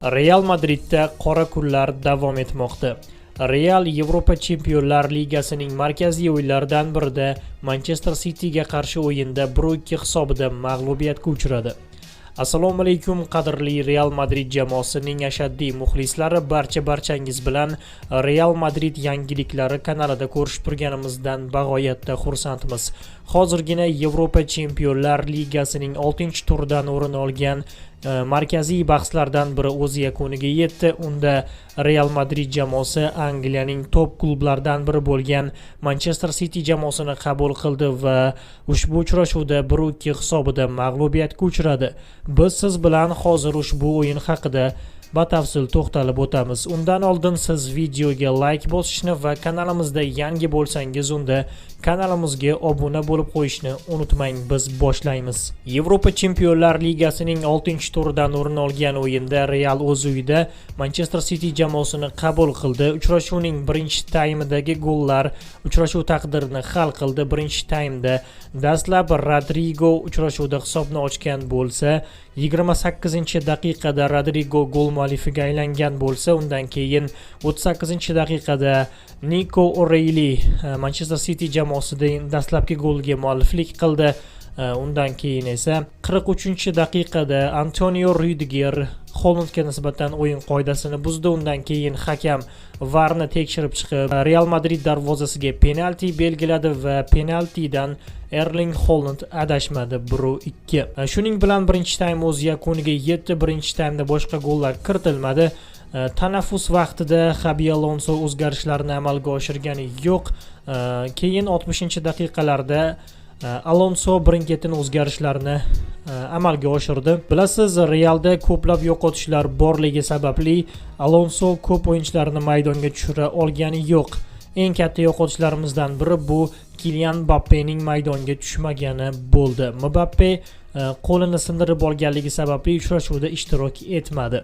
Real Madridda qora kunlar davom etmoqda. Real Yevropa Chempionlar Ligasining markaziy o'yinlaridan birida Manchester Cityga qarshi o'yinda 1-2 hisobida mag'lubiyatga uchradi. Assalomu alaykum, qadrli Real Madrid jamoasining ashaddiy muxlislari, barcha barchangiz bilan Real Madrid yangiliklari kanalida ko'rishib turganimizdan bag'oyatda xursandmiz. Hozirgina Yevropa Chempionlar Ligasining 6-turdan o'rin olgan markaziy bahslardan biri o'z yakuniga yetdi. Unda Real Madrid jamoasi Angliyaning top klublaridan biri bo'lgan Manchester City jamoasini qabul qildi va ushbu uchrashuvda 1-2 hisobida mag'lubiyatga uchradi. Biz siz bilan hozir ushbu o'yin haqida batafsil to'xtalib o'tamiz. Undan oldin siz videoga like bosishni va kanalimizda yangi bo'lsangiz, unda kanalimizga obuna bo'lib qo'yishni unutmang. Biz boshlaymiz. Yevropa Chempionlar Ligasining 6-turidan o'rin olgan o'yinda Real o'z uyida Manchester City jamoasini qabul qildi. Uchrashuvning birinchi taymidagi gollar uchrashuv taqdirini hal qildi. Birinchi taymda dastlab Rodrigo uchrashuvda hisobni ochgan bo'lsa, 28-daqiqada Rodrigo gol muallifiga aylangan bo'lsa, undan keyin 38-daqiqada Niko O'Reilly Manchester City jamoasida dastlabki golga mualliflik qildi. Undan keyin esa 43-daqiqada Antonio Ryudiger Holandga nisbatan o'yin qoidasini buzdi. Undan keyin hakam VARni tekshirib chiqib, Real Madrid darvozasiga penalti belgiladi va penaltidan Erling Haaland adashmadi, 1-2. Shuning bilan birinchi taym o'z yakuniga yetdi. Birinchi taymda boshqa gollar kiritilmadi. Tanaffus vaqtida Xabi Alonso o'zgarishlarni amalga oshirgani yo'q. Keyin 60-daqiqalarda Alonso birin-ketin o'zgarishlarni amalga oshirdi. Bilasiz, Realda ko'plab yo'qotishlar borligi sababli Alonso ko'p o'yinchilarni maydonga tushira olgani yo'q. Eng katta yo'qotishlarimizdan biri bu Kilian Mbappening maydonga tushmagani bo'ldi. Mbappe qo'lini sindirib olganligi sababli uchrashuvda ishtirok etmadi.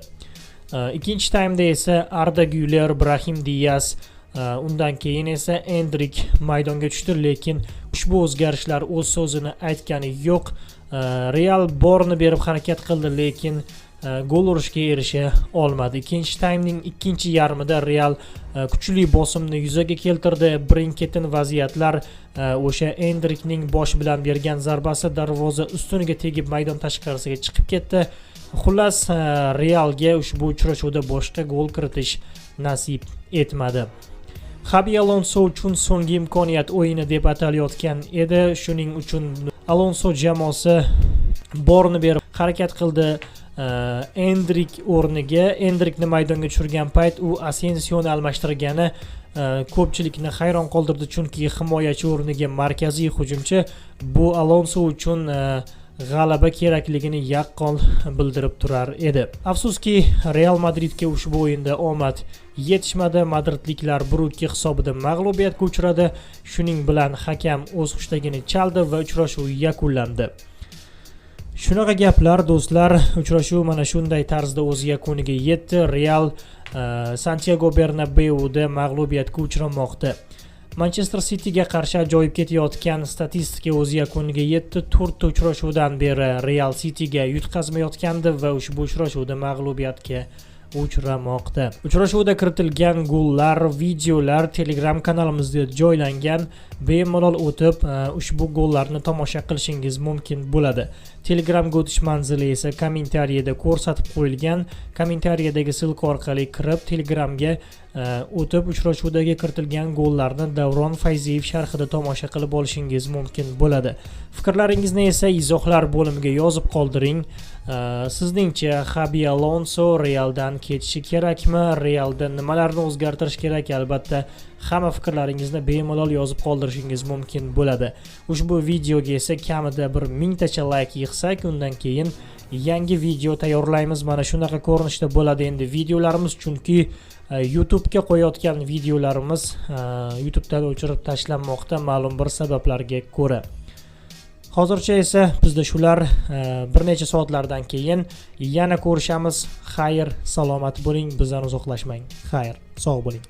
Ikkinchi taymda esa Arda Güler, Brahim Diaz, undan keyin esa Endrik maydonga tushdi, lekin ushbu o'zgarishlar o'z so'zini aytgani yo'q. Real borini berib harakat qildi, lekin gol urishga erisha olmadi. Ikkinchi taymning ikkinchi yarmida Real kuchli bosimni yuzaga keltirdi. Birin-ketin vaziyatlar, o'sha Endrikning bosh bilan bergan zarbasi darvoza ustuniga tegib maydon tashqarisiga chiqib ketdi. Xullas, Realga ushbu uchrashuvda boshqa gol kiritish nasib etmadi. Xabi Alonso uchun so'nggi imkoniyat o'yini deb atalayotgan edi. Shuning uchun Alonso jamoasi borini berib harakat qildi. Endrik o'rniga Endrikni maydonga tushirgan payt u Asensioni almashtirgani ko'pchilikni hayron qoldirdi, chunki himoyachi o'rniga markaziy hujumchi, bu Alonso uchun g'alaba kerakligini yaqqol bildirib turar edi. Afsuski, Real Madridga ushbu o'yinda omad yetishmadi. Madridliklar 1-2 hisobida mag'lubiyatga uchradi. Shuning bilan hakam o'z hushtagini chaldi va uchrashuv yakunlandi. Shunaqa gaplar, do'stlar, uchrashuv mana shunday tarzda o'z yakuniga yetdi. Real Santiago Bernabeuda mag'lubiyatga uchramoqda. Manchester Cityga qarshi ajoyib ketayotgan statistika o'z yakuniga yetdi. To'rtta uchrashuvdan beri Real Cityga yutqazmayotgandi va ushbu uchrashuvda mag'lubiyatga uchramoqda. Uchrashuvda kiritilgan gollar, videolar Telegram kanalimizda joylangan. Bemalol o'tib, ushbu gollarni tomosha qilishingiz mumkin bo'ladi. Telegramga o'tish manzili esa kommentariyada ko'rsatib qo'yilgan. Kommentariyadagi ссылка orqali kirib, Telegramga o'tib, uchrashuvdagi kiritilgan gollarni Davron Fayziyev sharhida tomosha qilib olishingiz mumkin bo'ladi. Fikrlaringizni esa izohlar bo'limiga yozib qoldiring. Sizningcha Xabi Alonso Realdan ketishi kerakmi? Realda nimalarni o'zgartirish kerak? Albatta, hamma fikrlaringizni bemalol yozib qoldirishingiz mumkin bo'ladi. Ushbu videoga esa kamida bir mingtacha layk yig'sak, undan keyin yangi video tayyorlaymiz. Mana shunaqa ko'rinishda bo'ladi endi videolarimiz, chunki YouTube'ga qo'yayotgan videolarimiz YouTube'dan o'chirib tashlanmoqda ma'lum bir sabablarga ko'ra. Hozircha esa bizda shular, bir necha soatlardan keyin yana ko'rishamiz. Xayr, salomat bo'ling, bizdan uzoqlashmang. Xayr, sog' bo'ling.